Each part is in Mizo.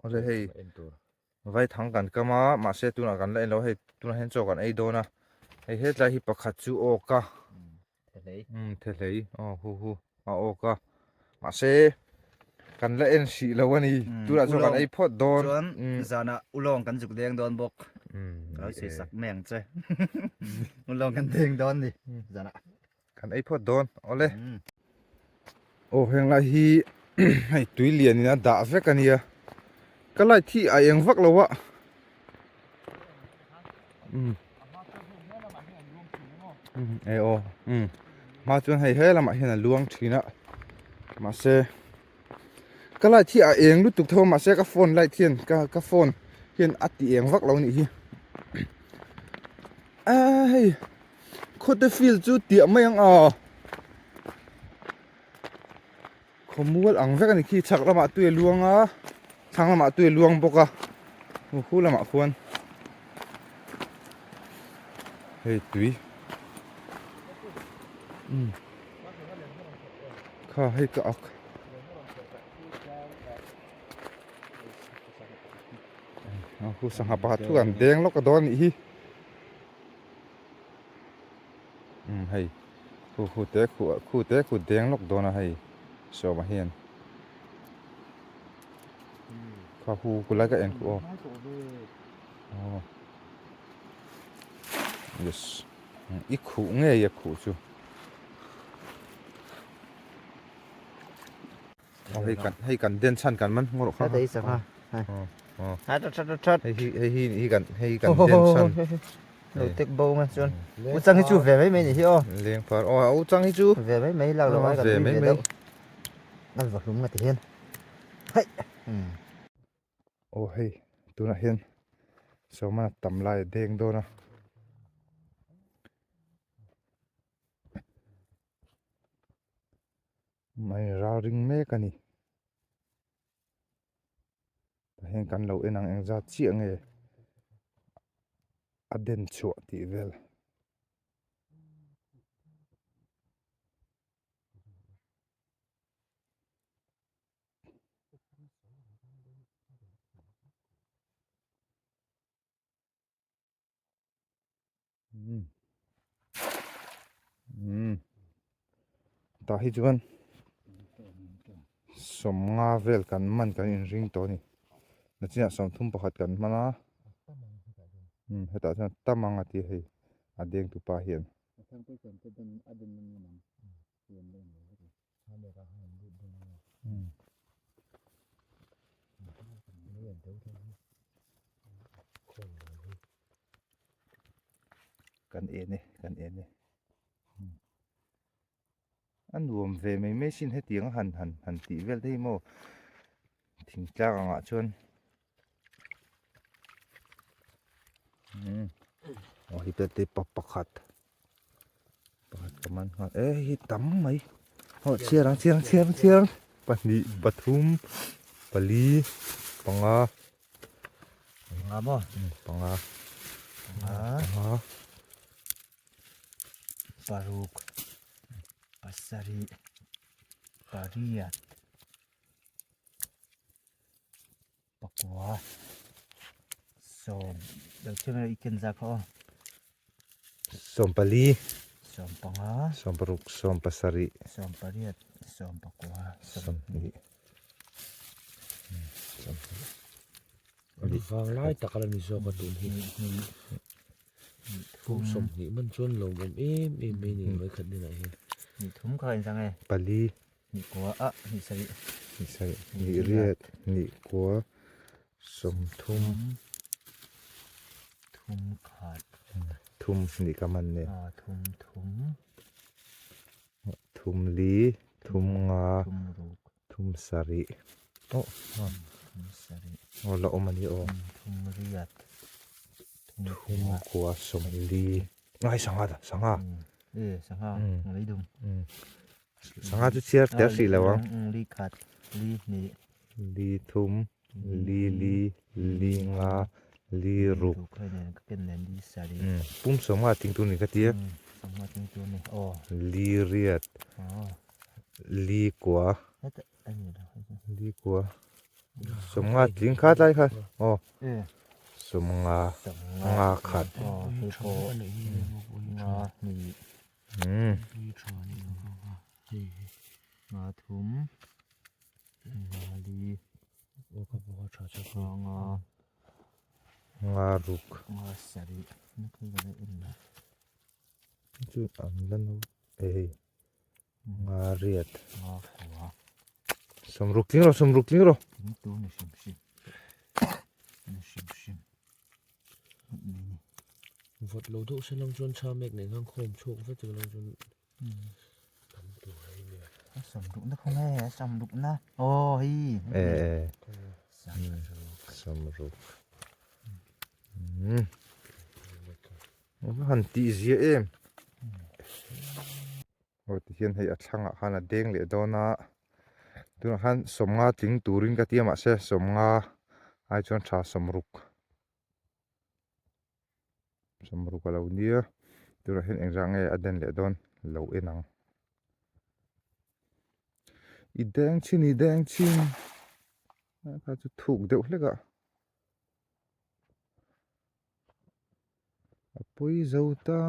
Awle hei vaithang kan kam a mahse tunah kan la en lo hei tunah hian chaw kan ei dawn a hei hetlai hi pakhat chu awk a umm thehlei aw hu hu a awk a mahse kan la en hrih lo a ni tunah chuan kan ei phawt dawn chuan zanah ulawng kan zuk deng dawn bawk ka lo sawi sak mai ang che ulawng kan deng dawn ni zanah. Kan ei phawt dawn awle. Aw heng lai hi hei tui lian in a dah vek a nia ka light hi a eng vak lo a umm e aw umm hma chuan hei he lamah hian a luang thin a mahse ka light hi a eng lutuk tho a mahse ka phone light hian ka ka phone hian a ti eng vak lo a nih hi a hei. Khawte field chu tiah mai ang a khawmual ang vek a ni khi chhak lamah tui a luang a thlang lamah tui a luang bawk a hu lamah khuan hei tui umm kha hei ka ak khu sangha pakhat thu an deng lawk a dawn a nih hi. Umm hei khu khu te khu khu te khu deng lawk dawn a hei sawma hian kha hu ku lai ka en khu aw aw yes i khuh ngei a khuh chu aw hei kan hei kan den chhan kan man ngaw rawh kha hei sangha hei hei hi hei hi hi kan hei kan den chhan lo tek bo nga chuan u chang hi chu ve mai mai ni hi aw leng par aw u chang hi chu ve mai mai lak lo ai ve mai mai an va hlum nga ti hian hei aw hei tunah hian sawmana tam lai a deng dawn a. Mai ral ring mek a ni. Tah hian kan lo en ang engzat chiah nge a den chhuah tih vel. Tah hi chuan sawmnga vel kan man kan inring tawh a ni nachinah sawmthum pakhat kan hman a hetah chuan tam ang a ti a hei a deng tupa hian. Kan en e kan en e a nuam ve mai mai sin hetiang a han han han tih vel te hi maw thingtlang angah chuan aw hi te pa pakhat pakhat ka man nghal e hei hi tam mai aw chhiar ang chhiar ang chhiar ang chhiar ang pahnih pathum pali panga panga maw panga panga panga paruk pasarih pariat pakua sawm lo chhiar mai i ken zak kha aw sawm pali sawm panga sawm paruk sawm pasarih sawm pariat sawm pakua sawmhnih vang lai tak a la ni zawk a tun hi kum sawmhnih man chuan lawmawm em em mai a ni vawikhat hnenah hian ni thum kha in chang e pali ni kua a ni sarih ni sarih ni riat ni kua sawmthum thum khat thum ni ka man ne a thum thum thum li thum nga thum sarih aw aw la awm a ni aw thum riat thum kua sawmli ai sangha dah sangha e sangha lei dum sangha chu chhiar tel hrih lo ang li khat li hnih li thum li li li nga li ruk pum sawmnga ting tur ni ka tia li riat li kua li kua. Sawmnga tling kha tlai kha aw sawmnga nga khat umm nga ruk chu an la no e hei nga riat sawmruk tling rawh sawmruk tling rawh vawt lo deuh se lam chuan tha mek nei khan khawm chhuak vek lam chuan tam tur a ni a sawmruk na khaw nge a sawmruk na aw hei e e sawmruk umm a han tih zia em. Aw tihian hei a thlangah khan a deng leh dawn a tunah khan sawmnga tling turin ka ti a mahse sawmnga ai chuan tha sawmruk sawmruk a lo nia tunah hian engzah nge a den leh dawn lo en ang i deng chhin i deng chhin a kha chu thuk deuh hlek a. A pawi zo ta.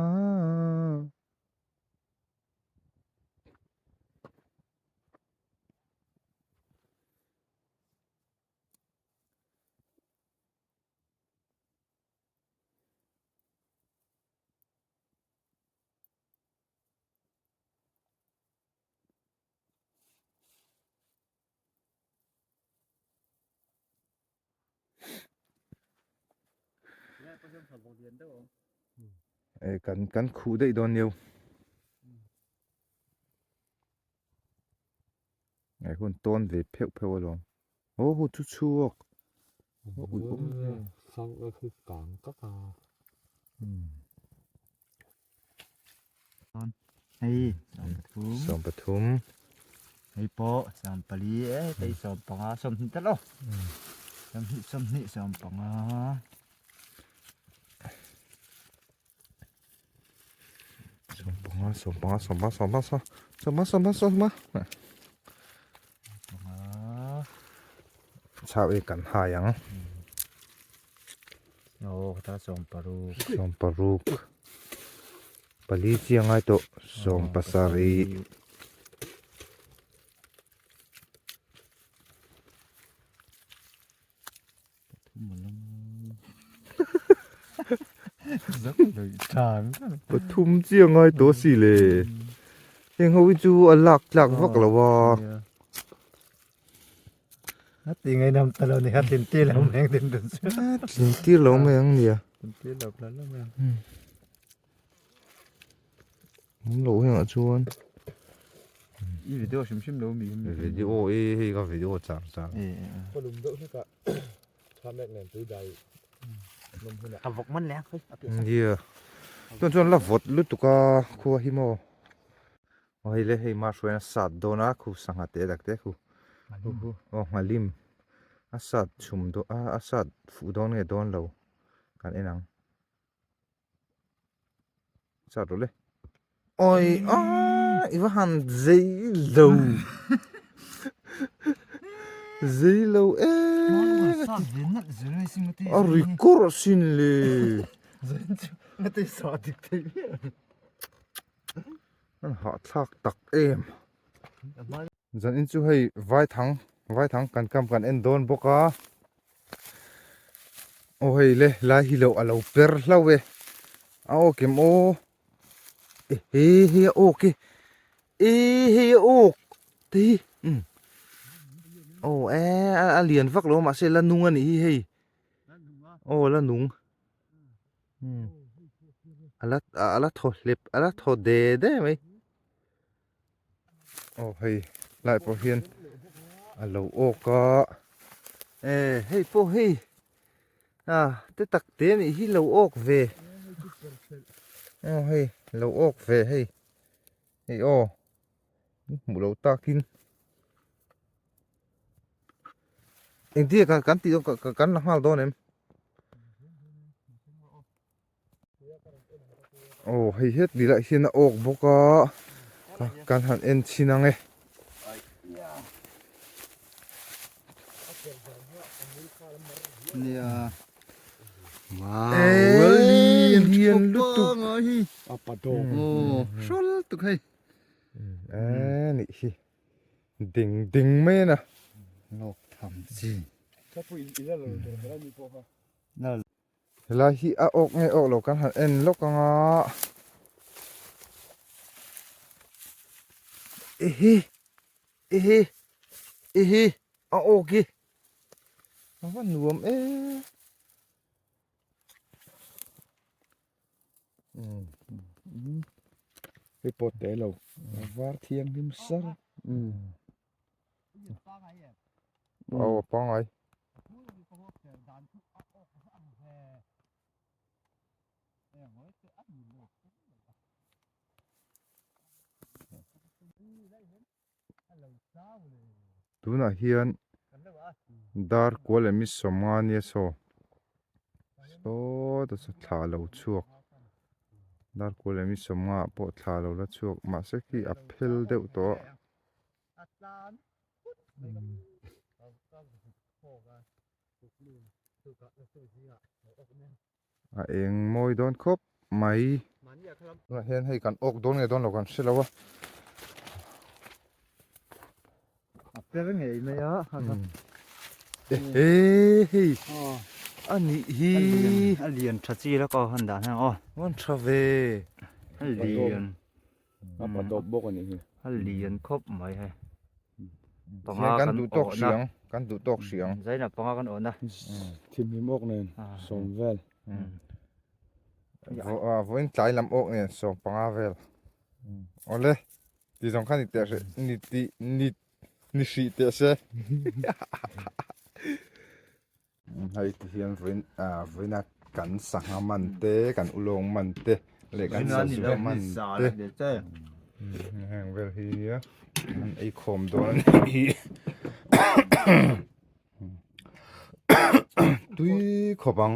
E kan kan khuh daih dawn nio e hun tawn ve pheuh pheuh alawm aw hu chu chhuak ui awm ve sang a khi kang tak a Hei sawmpathum hei pawh sawmpali e hei sawmpanga sawmhnih tal aw sawmhnih sawmhnih sawmpanga sawmpanga sawmpanga sawmpanga sawmpanga sawmpanga sawmpanga sawmpanga chau e kan hai ang Aw khata sawmparuk. Sawmparuk. Pali chi a ngai tawh sawmpasarih. Pathum chi a ngai tawh si le. Heng ho hi chu a lak tlak vak lo a. A ti ngai nam ta lo ni kha tin tir lo mai ang tin dun chu. Tin tir lo mai ang nia. Tin tir lo lo lo mai ang. Awm lo hengah chuan. I video hrim hrim lo mi. Video e hei ka video char char. Kawlum deuh hlek a tha mek nen tui dai nawm hunah. A vawk man leh a a piah. Nia. Chuan chuan la vawt lutuk a khua hi maw. Aw hei le hei ma hruain a sat dawn a khu sangha teh dak te khu aw nghalim a sat chhum dawn a a sat fuh dawn nge dawn lo kan en ang sat rawh le awi aaa i va han zei lo zei lo em a ri kawrh asin le. An hahthlak tak em. Zan in chu hei vaithang vaithang kan kam kan en dawn bawk a. Aw hei le lai hi loh a lo per hlauh e. A awk em aw. E he hei a awk e. E hei a awk te hi. Um. Aw e a lian vak lo mahse la nung a nih hi hei. Aw la nung. A la a la thaw hlep a la thaw de de mai aw hei lai pawh hian a lo awk a e hei pawh hei a te tak te anih hi lo awk ve aw hei lo awk ve hei hei aw hmuh loh takin engtin nge kan tih dawn kan la nghal dawn em aw hei het ni lah hian a awk bawk a kan han en chhin ang e. Nia. Wow, lian lutuk. A pa dawk. Aw, hrawl tuk hei. E nih hi. Ding ding mai a na. Lawk tham chi. Helai hi a awk nge awk lo kan han en lawk ang a. Ehe ehe ehe a awk hi a va nuam e. Hei pawh te lo a var thianghlim sar. Aw a pangai. Tunah hian dar kual leh mi sawmnga nia saw sawta saw thla lo chhuak dar kual leh mi sawmnga ah pawh thla lo la chhuak mahse khi a phel deuh tawh a. A eng mawi dawn khawp mai. Tunah hian hei kan awk dawn nge dawn lo kan hre lo a. A per ngei mai a. Ehe hei a nih hi. A lian tha chi la ka han dan hang aw. An tha ve. A lian. A pa dawp bawk a nih hi. A lian khawp mai hei. Panga kan duh tawk hrih ang. Kan duh tawk hrih ang. Zaina panga kan awhna. Thimhlim awk nen sawm vel. Vawiin tlai lam awk nen sawm panga vel. Awle ti zawng kha ni teh hrih ni ti ni ni hrih teh se. Hei ti hian vawiin ah vawiina kan sangha man te kan ulawng man te leh kan sazu man te heng vel hi an ei khawm dawn a nih hi tui khawp ang.